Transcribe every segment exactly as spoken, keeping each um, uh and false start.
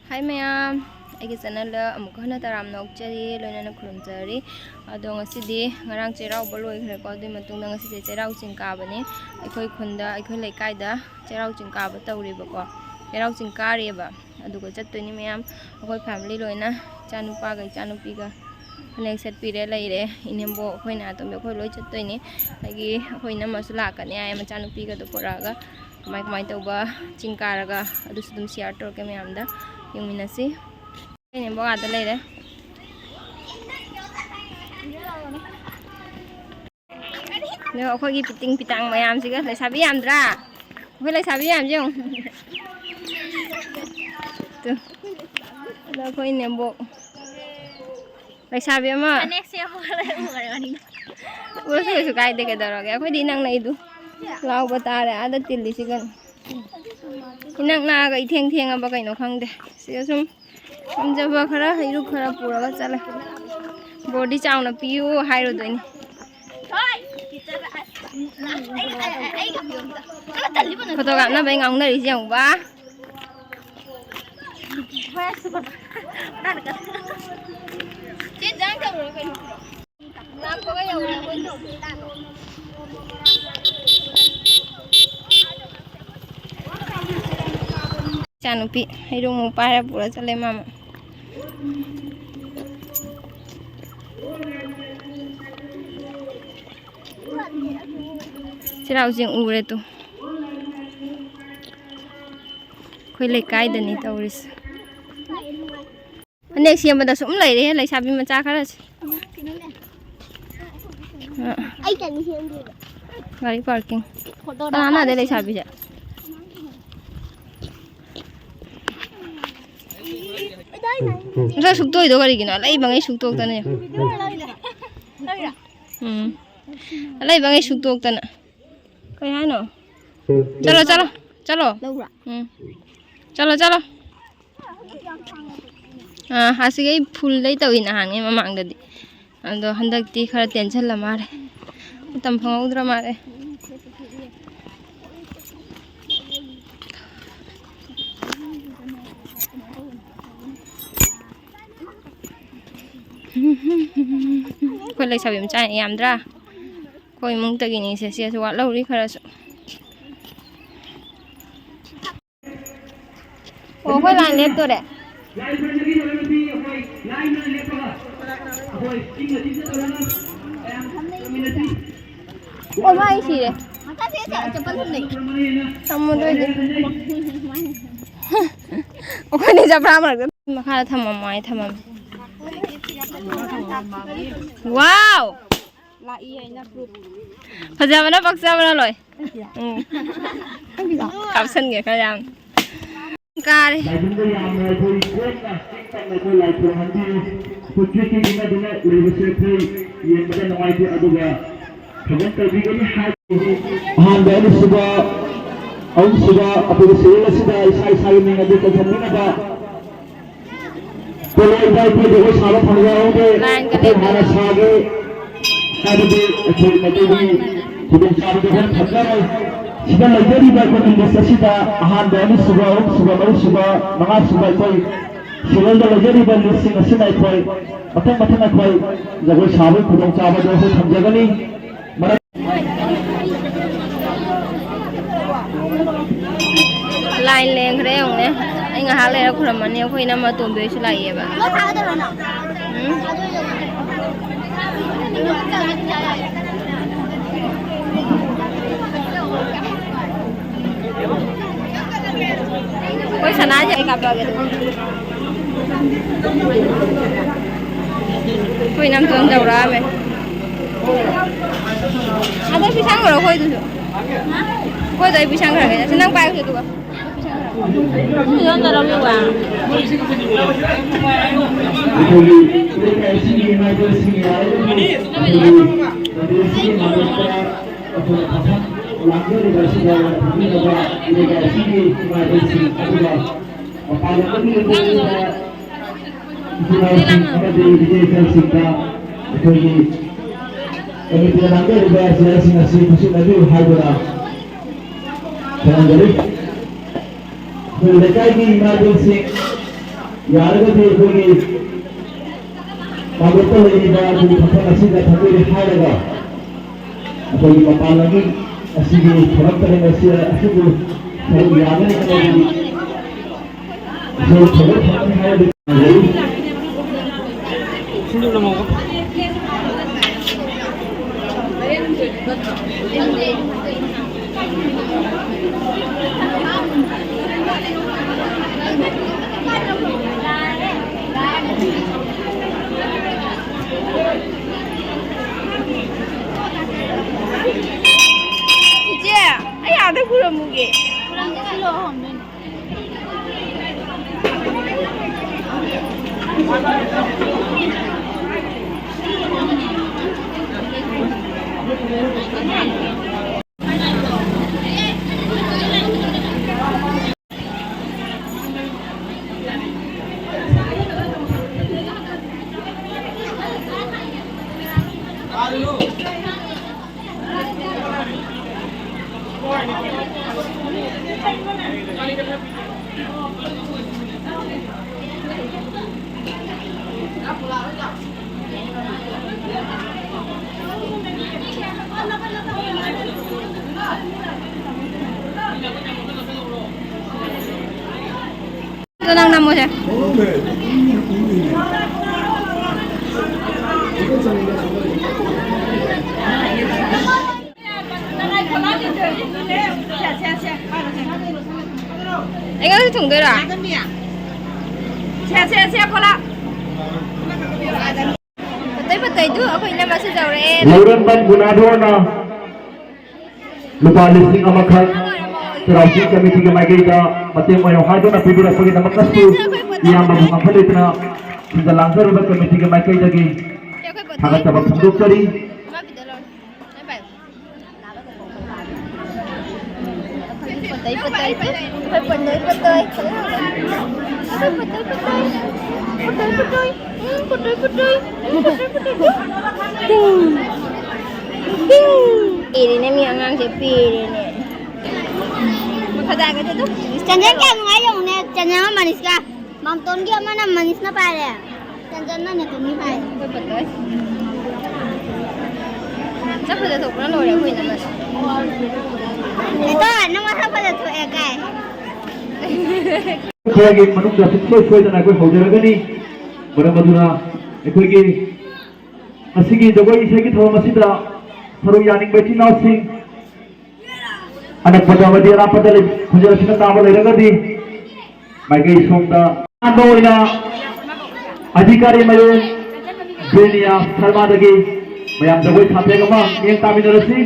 ꯍꯥꯏ ꯃꯌꯥꯝ, ꯑꯩꯒꯤ ꯆꯦꯅꯦꯜꯗ ꯑꯃꯨꯛꯀ ꯍꯟꯅ ꯇꯔꯥꯝꯅ ꯑꯣꯛꯆꯔꯤ, ꯂꯣꯏꯅꯅ ꯈꯨꯔꯨꯝꯖꯔꯤ꯫ ꯑꯗꯣ ꯉꯁꯤꯗꯤ ꯉꯔꯥꯡ ꯆꯩꯔꯥꯎꯕ ꯂꯣꯏꯈ꯭ꯔꯦꯀꯣ, ꯑꯗꯨꯒꯤ ꯃꯇꯨꯡꯗ ꯉꯁꯤꯁꯦ ꯆꯩꯔꯥꯎ ꯆꯤꯡ ꯀꯥꯕꯅꯤ꯫ ꯑꯩꯈꯣꯏ ꯈꯨꯟꯗ, ꯑꯩꯈꯣꯏ ꯂꯩꯀꯥꯏꯗ ꯆꯩꯔꯥꯎ ꯆꯤꯡ ꯀꯥꯕ ꯇꯧꯔꯤꯕꯀꯣ, ꯆꯩꯔꯥꯎ ꯆꯤꯡ ꯀꯥꯔꯤꯑꯕ꯫ ꯑꯗꯨꯒ ꯆꯠꯇꯣꯏꯅꯤ ꯃꯌꯥꯝ, ꯑꯩꯈꯣꯏ ꯐꯦꯃꯤꯂꯤ ꯂꯣꯏꯅ, ꯏꯆꯥꯅꯨꯄꯥꯒ ꯏꯆꯥꯅꯨꯄꯤꯒ ꯐꯅꯦꯛ ꯁꯦꯠꯄꯤꯔꯦ ꯂꯩꯔꯦ꯫ ꯏꯅꯦꯝꯕꯣꯛ, ꯑꯩꯈꯣꯏ ꯅꯥꯇꯣꯝꯕꯤ, ꯑꯩꯈꯣꯏ ꯂꯣꯏ ꯆꯠꯇꯣꯏꯅꯤ꯫ ꯑꯗꯒꯤ ꯑꯩꯈꯣꯏ ꯏꯅꯝꯃꯁꯨ ꯂꯥꯛꯀꯅꯤ ꯍꯥꯏ, ꯃꯆꯥꯅꯨꯄꯤꯒꯗꯣ ꯄꯨꯔꯛꯑꯒ ꯀꯃꯥꯏ ꯀꯃꯥꯏꯅ ꯇꯧꯕ ꯆꯤꯡ ꯀꯥꯔꯒ ꯑꯗꯨꯁꯨ ꯑꯗꯨꯝ ꯁꯤꯌꯥꯔ ꯇꯧꯔꯛꯀꯦ ꯃꯌꯥꯝꯗ꯫ ꯌꯦꯡꯃꯤꯟꯅꯁꯤ꯫ ꯏꯅꯦꯝꯕꯣꯛ ꯑꯥꯗ ꯂꯩꯔꯦ꯫ ꯑꯗꯣ ꯑꯩꯈꯣꯏꯒꯤ ꯄꯤꯇꯤꯡ ꯄꯤꯇꯥꯡ ꯃꯌꯥꯝꯁꯤꯒ, ꯂꯩꯁꯥꯕꯤ ꯌꯥꯝꯗ꯭ꯔꯥ? ꯑꯩꯈꯣꯏ ꯂꯩꯁꯥꯕꯤ ꯃꯌꯥꯝꯁꯦ ꯌꯦꯡꯉꯨ꯫ ꯇꯨ꯫ ꯑꯗꯣ ꯑꯩꯈꯣꯏ ꯏꯅꯦꯝꯕꯣꯛ꯫ ꯂꯩꯁꯥꯕꯤ ꯑꯃ꯫ ꯐꯅꯦꯛ ꯁꯦꯝꯃꯒ ꯂꯩꯔꯝꯃꯣ ꯍꯥꯏꯕꯅꯤꯗ꯫ ꯎꯔꯁꯨ ꯀꯩꯁꯨ ꯀꯥꯏꯗꯦ, ꯀꯩꯗꯧꯔꯒꯦ? ꯑꯩꯈꯣꯏꯗꯤ ꯏꯅꯛ ꯅꯛꯏꯗꯨ꯫ ꯂꯥꯎꯕ ꯇꯥꯔꯦ, ꯑꯥꯗ ꯇꯤꯜꯂꯤꯁꯤꯒꯅꯤ꯫ ꯏꯅꯛ ꯅꯛꯑꯒ ꯏꯊꯦꯡ ꯊꯦꯡꯉꯕ ꯀꯩꯅꯣ ꯈꯪꯗꯦ꯫ ꯁꯤꯗ ꯁꯨꯝ ꯉꯝꯖꯕ ꯈꯔ, ꯍꯩꯔꯨꯛ ꯈꯔ ꯄꯨꯔꯒ ꯆꯠꯂꯦ꯫ ꯕꯣꯔꯗꯤ ꯆꯥꯎꯅ ꯄꯤꯌꯨ ꯍꯥꯏꯔꯨꯗꯣꯏꯅꯤ꯫ ꯐꯣꯇꯣ ꯀꯥꯞꯅꯕꯩ ꯉꯥꯎꯅꯔꯤꯁꯦ ꯌꯦꯡꯉꯨꯕ꯫ ꯏꯆꯥꯅꯨꯄꯤ ꯍꯩꯔꯨꯛ ꯑꯃꯨꯛ ꯄꯥꯏꯔ ꯄꯨꯔ ꯆꯠꯂꯦ ꯃꯥꯃ꯫ ꯆꯩꯔꯥꯎ ꯆꯤꯡ ꯎꯔꯦ ꯇꯨ꯫ ꯑꯩꯈꯣꯏ ꯂꯩꯀꯥꯏꯗꯅꯤ ꯇꯧꯔꯤꯁꯦ꯫ ꯐꯅꯦꯛ ꯁꯦꯝꯕꯗ ꯁꯨꯝ ꯂꯩꯔꯦꯍꯦ ꯂꯩꯁꯥꯕꯤ ꯃꯆꯥ ꯈꯔꯁꯦ꯫ ꯑ, ꯑꯩ ꯀꯩꯅꯣ ꯁꯦꯝꯗꯣꯏꯕ꯫ ꯒꯥꯔꯤ ꯄꯥꯔꯀꯤꯡ꯫ ꯐꯣꯇꯣꯗ ꯀꯅꯥꯅꯣ ꯑꯗꯩ ꯂꯩꯁꯥꯕꯤꯁꯦ? ꯃꯁꯛ ꯁꯨꯛꯇꯣꯛꯏꯗꯣ ꯀꯔꯤꯒꯤꯅꯣ? ꯑꯂꯩꯕꯉꯩ ꯁꯨꯛꯇꯣꯛꯇꯅ ꯌꯦꯡꯉꯨ꯫ ꯎꯝ꯫ ꯑꯂꯩꯕꯉꯩ ꯁꯨꯛꯇꯣꯛꯇꯅ꯫ ꯀꯩ ꯍꯥꯏꯅꯣ? ꯆꯠꯂꯣ, ꯆꯠꯂꯣ, ꯆꯠꯂꯣ꯫ ꯂꯧꯕ꯭ꯔꯥ? ꯎꯝ꯫ ꯆꯠꯂꯣ, ꯆꯠꯂꯣ꯫ ꯑꯥ, ꯑꯁꯤꯒꯤ ꯐꯨꯜꯗꯩ ꯇꯧꯏ ꯅꯍꯥꯟꯉꯩ ꯃꯃꯥꯡꯗꯗꯤ꯫ ꯑꯗꯣ ꯍꯟꯗꯛꯇꯤ ꯈꯔ ꯇꯦꯟꯁꯤꯜꯂ ꯃꯥꯜꯂꯦ꯫ ꯃꯇꯝ ꯐꯪꯍꯧꯗ꯭ꯔ ꯃꯥꯜꯂꯦ꯫ ꯑꯩꯈꯣꯏ ꯂꯩꯁꯥꯕꯤ ꯃꯆꯥ ꯌꯥꯝꯗ꯭ꯔꯥ? ꯑꯩꯈꯣꯏ ꯏꯃꯨꯡꯗꯒꯤꯅꯤꯁꯦ, ꯁꯤꯁꯨ ꯋꯥꯠꯍꯧꯔꯤ ꯈꯔꯁꯨ꯫ ꯑꯣ, ꯑꯩꯈꯣꯏ ꯂꯥꯏꯟ ꯂꯦꯞꯇꯣꯔꯦ꯫ ꯑꯣ, ꯃꯥ ꯑꯩ ꯁꯤꯔꯦ꯫ ꯊꯝꯃꯣ ꯑꯗꯨ ꯑꯣꯏꯗꯤ꯫ ꯑꯩꯈꯣꯏꯅꯤ ꯆꯄ꯭ꯔꯥ ꯃꯔꯛꯇ ꯃꯈꯥꯗ ꯊꯝꯃꯝꯃꯣ, ꯑꯩ ꯊꯝꯃꯝꯃꯦ꯫ ꯋꯥꯎ! ꯐꯖꯕꯅ ꯄꯛꯆꯕꯅ ꯂꯣꯏ꯫ ꯎꯝ꯫ ꯀꯥꯞꯁꯟꯒꯦ ꯈꯔ ꯌꯥꯝ꯫ ꯀꯥꯔꯦ꯫ ꯂꯥꯏꯕꯨꯡꯗ ꯌꯥꯝꯅ ꯑꯩꯈꯣꯏ ꯀꯣꯝꯅ ꯏꯪ ꯇꯞꯅ ꯑꯩꯈꯣꯏ ꯂꯥꯏ ꯈꯨꯔꯨꯝꯍꯟꯕꯤꯌꯨ꯫ ꯄꯨꯟꯁꯤ ꯇꯤꯟꯅꯗꯨꯅ ꯂꯩꯕꯁꯦ ꯑꯩꯈꯣꯏ ꯌꯦꯡꯕꯗ ꯅꯨꯡꯉꯥꯏꯇꯦ, ꯑꯗꯨꯒ ꯊꯧꯒꯜ ꯇꯧꯕꯤꯒꯅꯤ ꯍꯥꯏ꯫ ꯑꯍꯥꯟꯕ, ꯑꯅꯤꯁꯨꯕ, ꯑꯍꯨꯝꯁꯨꯕ, ꯑꯗꯨꯒ ꯁꯦꯔꯦꯜ ꯑꯁꯤꯗ ꯏꯁꯥ ꯏꯁꯥꯒꯤ ꯃꯤꯡ ꯑꯗꯨ ꯀꯧꯁꯟꯕꯤꯅꯕ꯫ ꯄꯣꯂꯣ ꯏꯄꯥ ꯏꯄꯨ ꯖꯒꯣꯏ ꯁꯥꯕ ꯐꯪꯖꯍꯧꯗꯦ꯫ ꯂꯥꯏꯟꯒ ꯑꯩꯈꯣꯏ ꯍꯥꯟꯅ ꯂꯦꯞꯇꯣꯏꯔꯣ? ꯁꯥꯒꯦ ꯍꯥꯏꯕꯗꯤ ꯑꯩꯈꯣꯏ ꯃꯩꯇꯩꯒꯤ ꯈꯨꯗꯣꯡꯆꯥꯕꯗꯨ ꯑꯩꯈꯣꯏꯅ ꯐꯪꯖꯔꯣꯏ꯫ ꯁꯤꯗ ꯂꯩꯖꯔꯤꯕ ꯑꯩꯈꯣꯏꯒꯤ ꯂꯤꯁ ꯑꯁꯤꯗ ꯑꯍꯥꯟꯕ, ꯑꯅꯤꯁꯨꯕ, ꯑꯍꯨꯝꯁꯨꯕ, ꯃꯔꯤꯁꯨꯕ, ꯃꯉꯥꯁꯨꯕ ꯑꯩꯈꯣꯏ ꯁꯤꯔꯦꯜꯗ ꯂꯩꯖꯔꯤꯕ ꯂꯤꯁꯁꯤꯡ ꯑꯁꯤꯅ ꯑꯩꯈꯣꯏ ꯃꯊꯪ ꯃꯊꯪ ꯑꯩꯈꯣꯏ ꯖꯒꯣꯏ ꯁꯥꯕꯒꯤ ꯈꯨꯗꯣꯡꯆꯥꯕ ꯑꯗꯨ ꯑꯩꯈꯣꯏ ꯊꯝꯖꯒꯅꯤ꯫ ꯃꯔꯝ ꯂꯥꯏꯟ ꯂꯦꯡꯈ꯭ꯔꯦ ꯌꯦꯡꯉꯨꯅꯦ꯫ ꯑꯩ ꯉꯥꯏꯍꯥꯛ ꯂꯩꯔ ꯈꯨꯔꯝꯃꯅꯤ꯫ ꯑꯩꯈꯣꯏ ꯏꯅꯝꯃ ꯑꯇꯣꯝꯕꯤ ꯍꯣꯏꯁꯨ ꯂꯥꯛꯏꯌꯦꯕ꯫ ꯎꯝ? ꯑꯩꯈꯣꯏ ꯁꯅꯥꯁꯦ ꯑꯩ ꯀꯥꯞꯄꯛꯑꯒꯦ ꯑꯗꯨꯒ꯫ ꯑꯩꯈꯣꯏ ꯏꯅꯝꯆꯥꯅ ꯇꯧꯔꯛꯑꯝꯃꯦ꯫ ꯑꯗꯣ ꯄꯤꯁꯟꯈ꯭ꯔꯣ ꯑꯩꯈꯣꯏꯗꯨꯁꯨ꯫ ꯑꯩꯈꯣꯏꯗꯣ ꯑꯩ ꯄꯤꯁꯟꯈ꯭ꯔꯒꯦ꯫ ꯑꯁꯤ ꯅꯪ ꯄꯥꯏꯌꯨꯁꯦ ꯑꯗꯨꯒ꯫ ꯑꯩꯈꯣꯏꯒꯤ ꯂꯩꯀꯥꯏ ꯑꯁꯤꯒꯤ ꯏꯃꯥ ꯏꯕꯦꯜꯁꯤꯡ ꯌꯥꯔꯒꯗꯤ ꯑꯩꯈꯣꯏꯒꯤ ꯄꯟꯗꯤꯠ ꯑꯁꯤꯒꯤ ꯃꯥꯡꯂꯣꯝꯗ ꯑꯩꯈꯣꯏꯅ ꯐꯝꯐꯝ ꯂꯥꯡꯖꯔꯤꯕ ꯑꯁꯤꯗ ꯂꯥꯛꯄꯤꯅꯕ ꯂꯩꯀꯥꯏ ꯑꯁꯤꯒꯤ ꯏꯃꯥ ꯏꯕꯦꯜꯁꯤꯡ ꯑꯗꯨꯒ ꯃꯄꯥꯟ ꯂꯝꯗꯒꯤ ꯂꯩꯕ ꯏꯆꯤꯜ ꯏꯅꯥꯎꯁꯤꯡ ꯑꯃꯗꯤ ꯏꯆꯦ ꯏꯆꯜꯁꯤꯡꯗ ꯑꯩꯈꯣꯏꯒꯤ ꯀꯃꯤꯇꯤꯅ ꯂꯥꯡꯖꯔꯤꯕ ꯆꯦꯌꯔꯁꯤꯡ ꯑꯁꯤ ꯈꯨꯠꯁꯤꯟꯅꯕꯤꯌꯨ ꯍꯥꯏꯗꯨꯅ ꯈꯪꯍꯟꯖꯔꯤ꯫ ꯑꯩꯈꯣꯏ ꯂꯩꯀꯥꯏꯒꯤ ꯏꯃꯥ ꯏꯕꯦꯜꯁꯤꯡ ꯌꯥꯔꯒꯗꯤ ꯑꯩꯈꯣꯏꯒꯤ ꯊꯧꯒꯠꯄ ꯂꯩꯔꯤꯕ ꯑꯗꯨ ꯊꯕꯛ ꯑꯁꯤꯗ ꯊꯥꯗꯣꯛꯏ ꯍꯥꯏꯔꯒ ꯑꯩꯈꯣꯏꯒꯤ ꯃꯄꯥꯟ ꯂꯝꯒꯤ ꯑꯁꯤꯒꯤ ꯊꯕꯛ ꯊꯧꯔꯝ ꯑꯁꯤꯗ ꯑꯁꯤꯕꯨ ꯁꯔꯨꯛ ꯌꯥꯒꯅꯤ ꯍꯥꯏꯕꯒꯤ ꯏꯁꯣꯔ ꯊꯧꯒꯠ ꯐꯪꯒꯅꯤ ꯍꯥꯏꯕꯒꯤ ꯆꯤꯆꯦ, ꯑꯩ ꯑꯥꯗ ꯈꯨꯔꯝꯃꯨꯒꯦ꯫ ꯑꯗꯣ ꯅꯪ ꯅꯝꯃꯣꯁꯦ꯫ ꯑꯩꯉꯣꯟꯗ ꯊꯨꯡꯗꯣꯏꯔꯣ? ꯁꯦ, ꯁꯦ, ꯁꯦ, ꯐꯣꯂꯥ꯫ ꯐꯠꯇꯩ ꯐꯠꯇꯩꯗꯨ ꯑꯩꯈꯣꯏ ꯏꯅꯝꯃꯁꯨ ꯌꯧꯔꯛꯑꯦ꯫ ꯂꯧꯔꯦꯝꯕꯝ ꯒꯨꯅꯥꯙꯣꯔꯅ ꯂꯨꯄꯥ ꯂꯤꯁꯤꯡ ꯑꯃꯈꯛ ꯆꯩꯔꯥꯎ ꯆꯤꯡ ꯀꯃꯤꯇꯤꯒꯤ ꯃꯥꯏꯀꯩꯗ ꯃꯇꯦꯡ ꯑꯣꯏꯅ ꯍꯥꯏꯗꯨꯅ ꯄꯤꯕꯤꯔꯛꯄꯒꯤꯗꯃꯛꯇꯁꯨ ꯏꯌꯥꯝꯕꯕꯨ ꯉꯝꯈꯠ ꯂꯩꯇꯅ ꯁꯤꯟꯖ ꯂꯥꯡꯖꯔꯤꯕ ꯀꯃꯤꯇꯤꯒꯤ ꯃꯥꯏꯀꯩꯗꯒꯤ ꯊꯥꯒꯠꯆꯕ ꯐꯣꯡꯗꯣꯛꯆꯔꯤ꯫ ꯄꯇꯩ ꯄꯇꯩ, ꯄꯇꯩ ꯄꯇꯩ, ꯄꯇꯩ ꯄꯇꯩ, ꯎꯝ, ꯄꯇꯩ ꯄꯇꯩ, ꯎꯝ, ꯄꯇꯩ ꯄꯇꯩ, ꯎꯝ, ꯄꯇꯩ ꯄꯇꯩ꯫ ꯇꯤꯡ, ꯇꯤꯡ꯫ ꯄꯦꯔꯦꯅꯦ ꯃꯤ ꯑꯉꯥꯡꯁꯦ, ꯄꯦꯔꯦꯅꯦ꯫ ꯐꯖꯒꯗꯤ ꯑꯗꯨꯝ꯫ ꯆꯟꯖꯟ ꯀꯌꯥ ꯅꯨꯡꯉꯥꯏ ꯌꯦꯡꯉꯨꯅꯦ, ꯆꯟꯖꯟ ꯑꯃ ꯃꯅꯤꯁꯀ꯫ ꯃꯥꯝꯇꯣꯟꯒꯤ ꯑꯃꯅ ꯃꯅꯤꯁꯅ ꯄꯥꯏꯔꯦ꯫ ꯆꯟꯆꯟ, ꯅꯪ ꯅꯇꯣꯝ ꯃꯤ ꯐꯥꯏ꯫ ꯆꯠꯄꯗ ꯊꯣꯛꯄꯅ ꯂꯣꯏꯔꯦ ꯑꯩꯈꯣꯏ ꯏꯅꯝꯃꯁꯦ꯫ ꯅꯇꯣ, ꯅꯪ ꯃꯁꯛ ꯐꯖ ꯊꯣꯛꯑꯦ ꯀꯥꯏ꯫ ꯈꯔꯒꯤ ꯃꯅꯨꯡꯗ ꯁꯨꯡꯁꯣꯏ ꯁꯣꯏꯗꯅ ꯑꯩꯈꯣꯏ ꯍꯧꯖꯔꯒꯅꯤ꯫ ꯃꯔꯝ ꯑꯗꯨꯅ ꯑꯩꯈꯣꯏꯒꯤ ꯉꯁꯤꯒꯤ ꯖꯒꯣꯏ ꯏꯁꯩꯒꯤ ꯊꯧꯔꯝ ꯑꯁꯤꯗ ꯁꯔꯨꯛ ꯌꯥꯅꯤꯡꯕ ꯏꯆꯤꯟ ꯏꯅꯥꯎꯁꯤꯡ, ꯑꯅꯛꯄꯗ ꯑꯃꯗꯤ ꯑꯔꯥꯞꯄꯗ ꯂꯩ-, ꯈꯣꯟꯖꯦꯜ ꯑꯁꯤꯅ ꯇꯥꯕ ꯂꯩꯔꯒꯗꯤ ꯃꯥꯏꯀꯩ ꯁꯣꯝꯗ ꯑꯍꯥꯟꯕ ꯑꯣꯏꯅ ꯑꯙꯤꯀꯥꯔꯤ ꯃꯌꯣꯝ ꯕꯤꯔꯅꯤꯌꯥ ꯁꯔꯃꯥꯗꯒꯤ ꯃꯌꯥꯝ ꯖꯒꯣꯏ ꯁꯥꯊꯦꯛ ꯑꯃ ꯃꯤꯠꯌꯦꯡ ꯇꯥꯃꯤꯟꯅꯔꯁꯤ꯫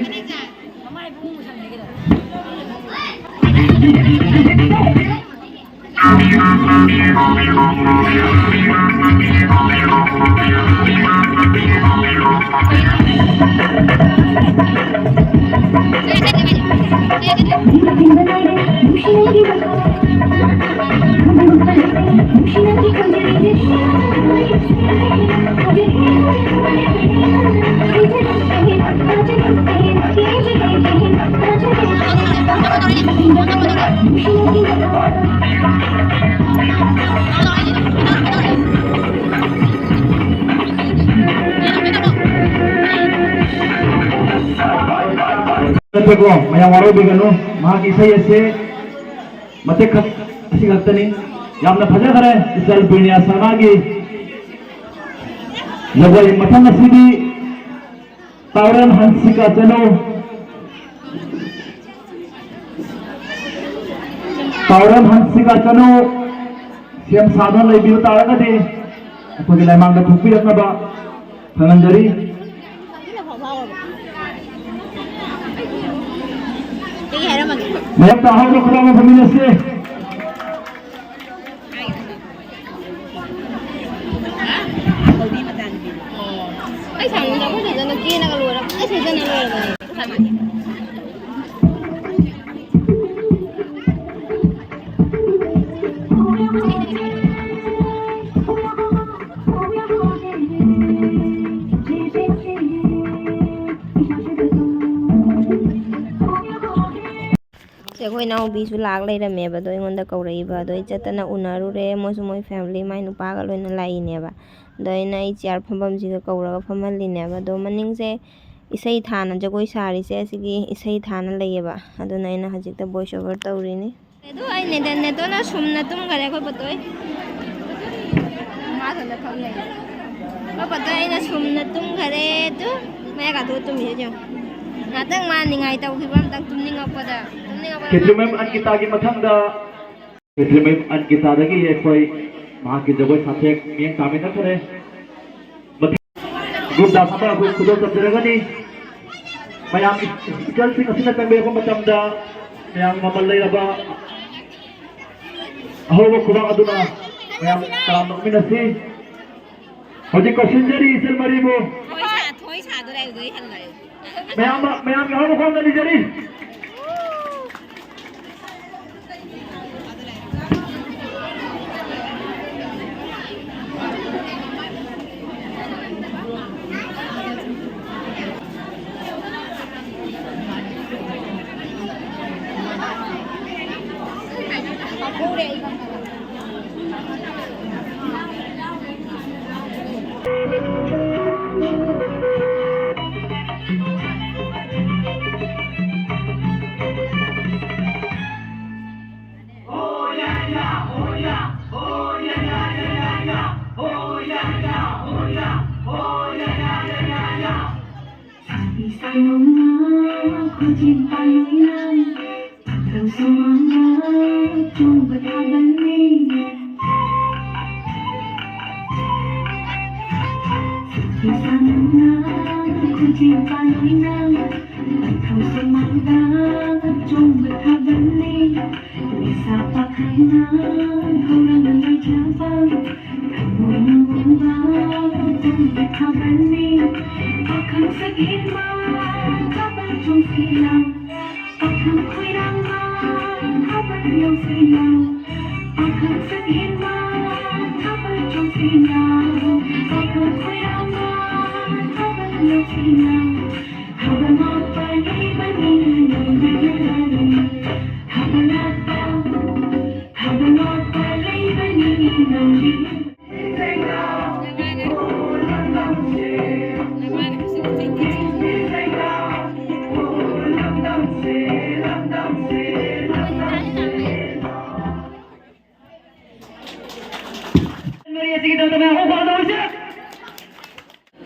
ꯅꯠꯇꯦꯀꯣ, ꯃꯌꯥꯝ ꯋꯥꯔꯧꯕꯤꯒꯅꯨ, ꯃꯍꯥꯛꯀꯤ ꯏꯁꯩ ꯑꯁꯤ ꯃꯇꯦꯛ ꯈꯛ ꯑꯁꯤ ꯈꯛꯇꯅꯤ꯫ ꯌꯥꯝꯅ ꯐꯖꯈ꯭ꯔꯦ ꯏꯆꯜ ꯕꯤꯔꯅꯤꯌꯥ ꯁꯔꯃꯥꯒꯤ ꯖꯒꯣꯏ꯫ ꯃꯊꯪ ꯑꯁꯤꯗꯤ ꯇꯥꯎꯔꯦꯝ ꯍꯟꯁꯤꯀꯥ ꯆꯅꯨ, ꯇꯥꯎꯔꯦꯝ ꯍꯟꯁꯤꯀꯥ ꯆꯅꯨ ꯁꯦꯝ ꯁꯥꯗꯨꯅ ꯂꯩꯕꯤꯕ ꯇꯥꯔꯒꯗꯤ ꯑꯩꯈꯣꯏꯒꯤ ꯂꯩꯃꯥꯡꯗ ꯊꯣꯛꯄꯤꯔꯛꯅꯕ ꯈꯪꯍꯟꯖꯔꯤ꯫ ꯃꯌꯥꯝ ꯇꯥꯍꯧꯅ ꯈꯨꯗꯥꯡ ꯐꯝꯃꯤꯟꯅꯁꯤ꯫ ꯑꯩ ꯁꯥꯏꯅꯤꯡꯁꯦ ꯑꯩꯈꯣꯏ ꯁꯤꯗꯅ ꯀꯦꯅꯒ ꯂꯣꯏꯔꯕ, ꯑꯩ ꯁꯤꯗꯅ ꯂꯣꯏꯔꯕꯅꯦ꯫ ꯁꯦ, ꯑꯩꯈꯣꯏ ꯏꯅꯥꯎꯄꯤꯁꯨ ꯂꯥꯛ ꯂꯩꯔꯝꯃꯦꯕ, ꯑꯗꯣ ꯑꯩꯉꯣꯟꯗ ꯀꯧꯔꯛꯏꯕ꯫ ꯑꯗꯣ ꯑꯩ ꯆꯠꯇꯅ ꯎꯅꯔꯨꯔꯦ꯫ ꯃꯣꯏꯁꯨ ꯃꯣꯏ ꯐꯦꯃꯤꯂꯤ, ꯃꯥꯏ ꯅꯨꯄꯥꯒ ꯂꯣꯏꯅ ꯂꯥꯛꯏꯅꯦꯕ꯫ ꯑꯗꯣ ꯑꯩꯅ ꯑꯩ ꯆꯤꯌꯔ ꯐꯝꯐꯝꯁꯤꯒ ꯀꯧꯔꯒ ꯐꯝꯍꯜꯂꯤꯅꯦꯕ꯫ ꯑꯗꯣ ꯃꯅꯤꯡꯁꯦ ꯏꯁꯩ ꯊꯥꯅ ꯖꯒꯣꯏ ꯁꯥꯔꯤꯁꯦ, ꯑꯁꯤꯒꯤ ꯏꯁꯩ ꯊꯥꯅ ꯂꯩꯌꯦꯕ꯫ ꯑꯗꯨꯅ ꯑꯩꯅ ꯍꯧꯖꯤꯛꯇ ꯚꯣꯏꯁ ꯑꯣꯚꯔ ꯇꯧꯔꯤꯅꯤ꯫ ꯑꯗꯣ ꯑꯩ ꯅꯦꯇꯣ-, ꯅꯦꯇꯣꯅ ꯁꯨꯝꯅ ꯇꯨꯝꯈꯔꯦ ꯑꯩꯈꯣꯏ ꯄꯣꯠꯇꯣꯏ꯫ ꯃꯥ ꯊꯣꯟꯗ ꯐꯝ ꯂꯩ꯫ ꯑꯩꯈꯣꯏ ꯄꯣꯠꯇꯣꯏ ꯑꯩꯅ ꯁꯨꯝꯅ ꯇꯨꯝꯈꯔꯦ꯫ ꯑꯗꯨ ꯃꯌꯥ ꯀꯥꯊꯣꯛꯑ ꯇꯨꯝꯃꯤꯁꯦ ꯌꯦꯡꯉꯣ꯫ ꯉꯥꯛꯇꯪ ꯃꯥ ꯅꯤꯡꯉꯥꯏ ꯇꯧꯈꯤꯕ ꯑꯝꯇꯪ ꯇꯨꯝꯅꯤꯡꯉꯛꯄꯗ꯫ ꯇꯨꯝꯅꯤꯡꯉꯛꯄꯗ ꯀꯦꯇ꯭ꯔꯤꯃꯦꯝ ꯑꯪꯀꯤꯇꯥꯒꯤ ꯃꯊꯪꯗ, ꯀꯦꯇ꯭ꯔꯤꯃꯦꯝ ꯑꯪꯀꯤꯇꯥꯗꯒꯤ ꯑꯩꯈꯣꯏ ꯃꯍꯥꯛꯀꯤ ꯖꯒꯣꯏ ꯁꯥꯊꯦꯛ ꯃꯤꯠꯌꯦꯡ ꯇꯥꯃꯤꯟꯅꯈ꯭ꯔꯦ꯫ ꯃꯊꯪ ꯒ꯭ꯔꯨꯞ ꯗꯥꯟꯁ ꯑꯃ ꯑꯩꯈꯣꯏ ꯈꯨꯗꯣꯜ ꯇꯝꯖꯔꯒꯅꯤ꯫ ꯃꯌꯥꯝ ꯏꯆꯜꯁꯤꯡ ꯑꯁꯤꯅ ꯆꯪꯕꯤꯔꯛꯄ ꯃꯇꯝꯗ ꯃꯌꯥꯝ ꯃꯃꯜ ꯂꯩꯔꯕ ꯑꯍꯧꯕ ꯈꯨꯕꯥꯛ ꯑꯗꯨꯅ ꯃꯌꯥꯝ ꯇꯔꯥꯝꯅ ꯑꯣꯛꯃꯤꯟꯅꯁꯤ꯫ ꯍꯧꯖꯤꯛ ꯀꯧꯁꯤꯟꯖꯔꯤ ꯏꯆꯜ ꯃꯔꯤꯕꯨ꯫ ꯊꯣꯏ ꯁꯥ-, ꯊꯣꯏ ꯁꯥꯗꯣꯔꯦ ꯑꯗꯨꯗꯩ ꯍꯜꯂꯛꯑꯦ꯫ ꯃꯌꯥꯝ, ꯃꯌꯥꯝꯒꯤ ꯑꯍꯧꯕ ꯈꯨꯕꯥꯛ ꯂꯤꯖꯔꯤ꯫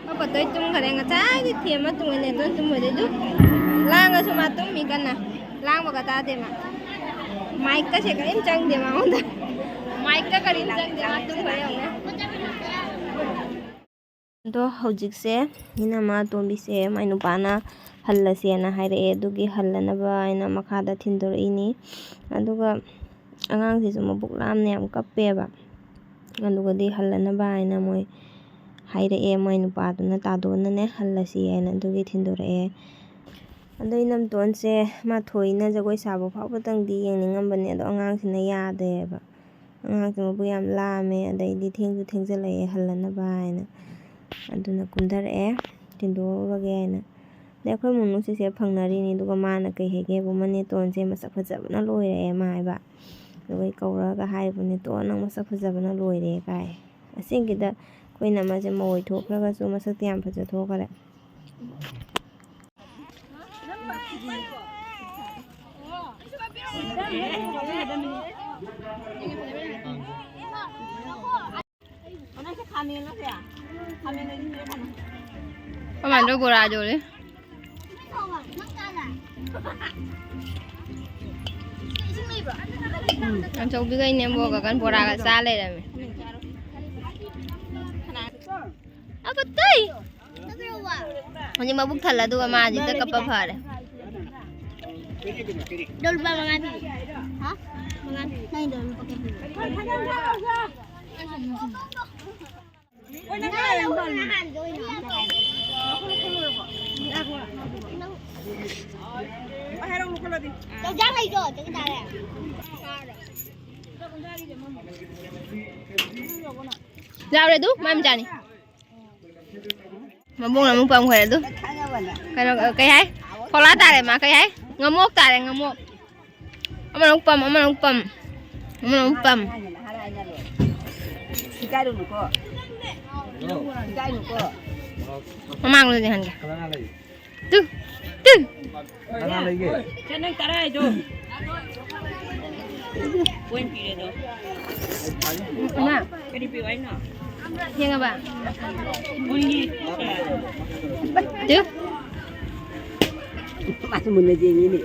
ꯃꯄꯠꯇꯣꯏ ꯇꯨꯝꯈꯔꯦ꯫ ꯉꯁꯥꯏꯗꯤ ꯊꯦꯝꯃ ꯇꯨꯝꯃꯅꯦ꯫ ꯑꯗꯨꯝ ꯇꯨꯝꯃꯗꯤ ꯑꯗꯨꯝ ꯂꯥꯡꯉꯁꯨ ꯃꯥ ꯇꯨꯝꯃꯤ ꯀꯟꯅ꯫ ꯂꯥꯡꯕꯒ ꯇꯥꯗꯦ ꯃꯥ꯫ ꯃꯥꯏꯛꯀꯁꯦ ꯀꯔꯤꯝ ꯆꯪꯗꯦ ꯃꯉꯣꯟꯗ꯫ ꯃꯥꯏꯛꯀ ꯀꯔꯤꯝ ꯆꯪꯗꯦ꯫ ꯃꯥ ꯇꯨꯝꯈꯔꯦ ꯌꯦꯡꯉꯨꯅꯦ꯫ ꯑꯗꯣ ꯍꯧꯖꯤꯛꯁꯦ ꯏꯅꯝꯃ ꯑꯇꯣꯝꯕꯤꯁꯦ ꯃꯥꯏ ꯅꯨꯄꯥꯅ ꯍꯜꯂꯁꯦꯅ ꯍꯥꯏꯔꯛꯑꯦ꯫ ꯑꯗꯨꯒꯤ ꯍꯜꯂꯅꯕ ꯍꯥꯏꯅ ꯃꯈꯥꯗ ꯊꯤꯟꯗꯣꯔꯛꯏꯅꯤ꯫ ꯑꯗꯨꯒ ꯑꯉꯥꯡꯁꯤꯁꯨ ꯃꯕꯨꯛ ꯂꯥꯝꯅ ꯌꯥꯝ ꯀꯞꯄꯦꯕ꯫ ꯑꯗꯨꯒꯗꯤ ꯍꯜꯂꯅꯕ ꯍꯥꯏꯅ ꯃꯣꯏ ꯍꯥꯏꯔꯛꯑꯦ꯫ ꯃꯣꯏ ꯅꯨꯄꯥꯗꯨꯅ, ꯇꯥꯗꯣꯟꯅꯅꯦ, ꯍꯜꯂꯁꯤ ꯍꯥꯏꯅ ꯑꯗꯨꯒꯤ ꯊꯤꯟꯗꯣꯔꯛꯑꯦ꯫ ꯑꯗꯣ ꯏꯅꯝꯇꯣꯟꯁꯦ ꯃꯥ ꯊꯣꯏꯅ ꯖꯒꯣꯏ ꯁꯥꯕ ꯐꯥꯎꯕꯗꯪꯗꯤ ꯌꯦꯡꯅꯤꯡꯉꯝꯕꯅꯦ꯫ ꯑꯗꯣ ꯑꯉꯥꯡꯁꯤꯅ ꯌꯥꯗꯦꯕ꯫ ꯑꯉꯥꯡꯁꯦ ꯃꯕꯨꯛ ꯌꯥꯝ ꯂꯥꯝꯃꯦ, ꯑꯗꯩꯗꯤ ꯊꯦꯡꯁꯨ ꯊꯦꯡꯖꯤꯜꯂꯛꯑꯦ ꯍꯜꯂꯅꯕ ꯍꯥꯏꯅ꯫ ꯑꯗꯨꯅ ꯀꯨꯝꯊꯔꯛꯑꯦ, ꯊꯤꯟꯗꯣꯛꯎꯔꯒꯦ ꯍꯥꯏꯅ꯫ ꯑꯗꯩ ꯑꯩꯈꯣꯏ ꯃꯨꯛꯅꯨꯁꯤꯁꯦ ꯐꯪꯅꯔꯤꯅꯤ꯫ ꯑꯗꯨꯒ ꯃꯥꯅ ꯀꯩ ꯍꯥꯏꯒꯦꯕꯨ, "ꯃꯅꯦꯇꯣꯟꯁꯦ ꯃꯁꯛ ꯐꯖꯕꯅ ꯂꯣꯏꯔꯦ" ꯃꯥ ꯍꯥꯏꯕ꯫ ꯑꯗꯨꯒ ꯑꯩ ꯀꯧꯔꯒ ꯍꯥꯏꯔꯤꯕ, "ꯅꯦꯇꯣꯟ, ꯅꯪ ꯃꯁꯛ ꯐꯖꯕꯅ ꯂꯣꯏꯔꯦ" ꯀꯥꯏ꯫ ꯑꯁꯦꯡꯒꯤꯗ ꯑꯩꯈꯣꯏ ꯏꯅꯝꯃꯁꯦ ꯃꯧ ꯑꯣꯏꯊꯣꯛꯈ꯭ꯔꯒꯁꯨ ꯃꯁꯛꯇꯤ ꯌꯥꯝ ꯐꯖꯊꯣꯛꯈ꯭ꯔꯦ꯫ ꯀꯃꯥꯏꯅ ꯇꯧ ꯕꯣꯔꯥ ꯌꯣꯜꯂꯤ? ꯑꯆꯧꯕꯤꯒ ꯏꯅꯦꯝꯕꯣꯛꯒ ꯀꯟ ꯕꯣꯔꯥꯒ ꯆꯥ ꯂꯩꯔꯝꯃꯦ꯫ ꯑꯀꯠꯇꯩ! ꯍꯧꯖꯤꯛ ꯃꯕꯨꯛ ꯊꯜꯂꯦ, ꯑꯗꯨꯒ ꯃꯥ ꯍꯧꯖꯤꯛꯇ ꯀꯞꯄ ꯐꯔꯦ꯫ ꯗꯣ ꯂꯨꯄꯥ ꯃꯉꯥ ꯄꯤꯔꯤ꯫ ꯍꯥ? ꯃꯉꯥ ꯄꯤꯔꯤ꯫ ꯅꯪꯒꯤꯗꯣ ꯂꯨꯄꯥ ꯀꯌꯥ ꯄꯤꯔꯤ? ꯌꯥꯎꯔꯦ ꯑꯗꯨ, ꯃꯥꯏ ꯃꯆꯥꯅꯤ꯫ ꯃꯕꯨꯡꯅ ꯑꯃꯨꯛ ꯄꯝꯈ꯭ꯔꯦ ꯑꯗꯨ꯫ ꯀꯩꯅꯣ, ꯀꯩ ꯍꯥꯏ? ꯐꯣꯂꯥ ꯇꯥꯔꯦ ꯃꯥ, ꯀꯩ ꯍꯥꯏ? ꯉꯝꯃꯣꯛ ꯇꯥꯔꯦ, ꯉꯝꯃꯣꯛ꯫ ꯑꯃꯅ ꯑꯃꯨꯛ ꯄꯝ, ꯑꯃꯅ ꯑꯃꯨꯛ ꯄꯝ, ꯑꯃꯅ ꯑꯃꯨꯛ ꯄꯝ꯫ ꯏꯀꯥꯏꯔꯨꯅꯨꯀꯣ꯫ ꯏꯀꯥꯏꯅꯨꯀꯣ꯫ ꯃꯃꯥꯡꯂꯣꯝꯗ ꯍꯟꯒꯦ꯫ ꯀꯅꯥ ꯂꯩ? Two, two. ꯀꯅꯥ ꯂꯩꯒꯦ? ꯁꯦ, ꯅꯪ ꯇꯔꯥ ꯍꯥꯏꯗꯣ꯫ ꯄꯣꯏꯟ ꯄꯤꯔꯦꯗꯣ꯫ ꯏꯃꯥ꯫ ꯀꯔꯤ ꯄꯤꯌꯨ ꯍꯥꯏꯅꯣ? ꯌꯦꯡꯉꯕ? ꯄꯣꯏꯟꯒꯤ꯫ ꯇꯨ꯫ ꯃꯥꯁꯨ ꯃꯨꯟꯅ ꯌꯦꯡꯉꯤꯅꯦ꯫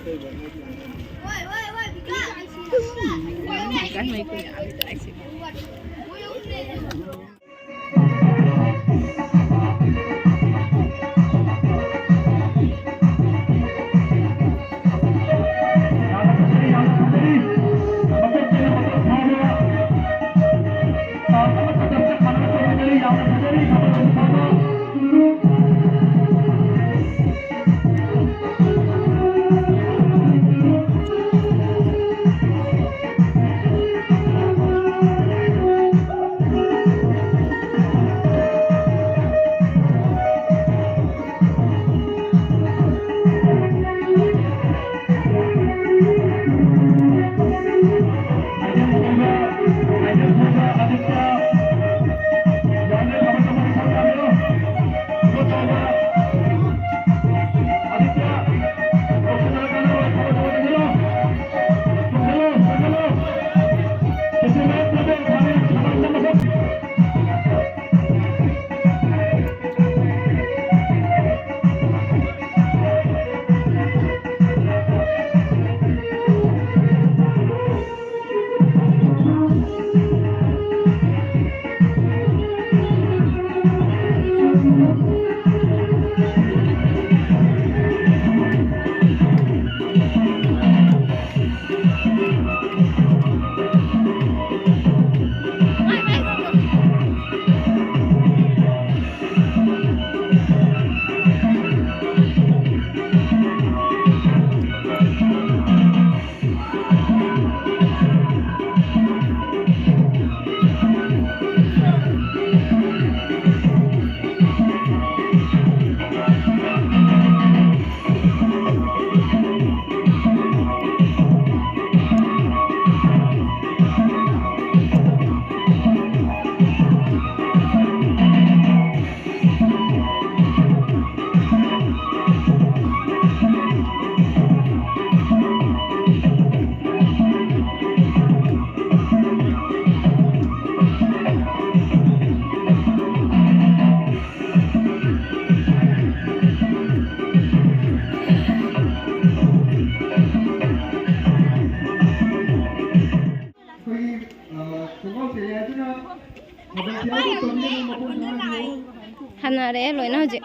ꯍꯟꯅꯔꯛꯑꯦ ꯂꯣꯏꯅ ꯍꯧꯖꯤꯛ꯫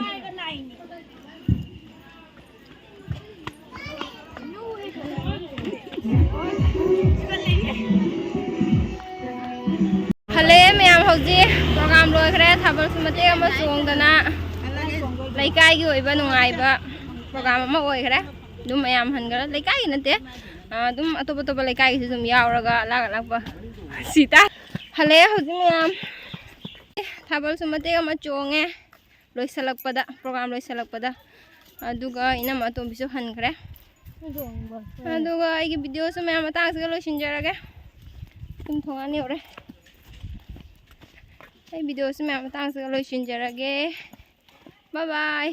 ꯍꯜꯂꯛꯑꯦ ꯃꯌꯥꯝ, ꯍꯧꯖꯤꯛ ꯄ꯭ꯔꯣꯒꯥꯝ ꯂꯣꯏꯈ꯭ꯔꯦ꯫ ꯊꯥꯕꯜꯁꯨ ꯃꯇꯦꯛ ꯑꯃ ꯆꯣꯡꯗꯅ ꯂꯩꯀꯥꯏꯒꯤ ꯑꯣꯏꯕ ꯅꯨꯡꯉꯥꯏꯕ ꯄ꯭ꯔꯣꯒꯥꯝ ꯑꯃ ꯑꯣꯏꯈ꯭ꯔꯦ꯫ ꯑꯗꯨꯝ ꯃꯌꯥꯝ ꯍꯟꯈ꯭ꯔꯦ, ꯂꯩꯀꯥꯏꯒꯤ ꯅꯠꯇꯦ, ꯑꯗꯨꯝ ꯑꯇꯣꯞ ꯑꯇꯣꯞꯄ ꯂꯩꯀꯥꯏꯒꯤꯁꯨ ꯑꯗꯨꯝ ꯌꯥꯎꯔꯒ ꯑꯂꯥꯛ ꯑꯂꯥꯛꯄ ꯁꯤ ꯇꯥ-, ꯍꯜꯂꯛꯑꯦ ꯍꯧꯖꯤꯛ ꯃꯌꯥꯝ꯫ ꯊꯥꯕꯜꯁꯨ ꯃꯇꯦꯛ ꯑꯃ ꯆꯣꯡꯉꯦ ꯂꯣꯏꯁꯤꯜꯂꯛꯄꯗ, ꯄ꯭ꯔꯣꯒꯥꯝ ꯂꯣꯏꯁꯤꯜꯂꯛꯄꯗ꯫ ꯑꯗꯨꯒ ꯏꯅꯝꯃ ꯑꯇꯣꯝꯕꯤꯁꯨ ꯍꯟꯈ꯭ꯔꯦ꯫ ꯑꯗꯨꯒ ꯑꯩꯒꯤ ꯚꯤꯗꯤꯑꯣꯁꯨ ꯃꯌꯥꯝ ꯃꯇꯥꯡꯁꯤꯒ ꯂꯣꯏꯁꯤꯟꯖꯔꯒꯦ꯫ ꯌꯨꯝ ꯊꯣꯡꯒꯥꯟ ꯌꯧꯔꯦ꯫ ꯑꯩ ꯚꯤꯗꯤꯑꯣꯁꯨ ꯃꯌꯥꯝ ꯃꯇꯥꯡꯁꯤꯒ ꯂꯣꯏꯁꯤꯟꯖꯔꯒꯦ꯫ ꯕꯥꯏ ꯕꯥꯏ꯫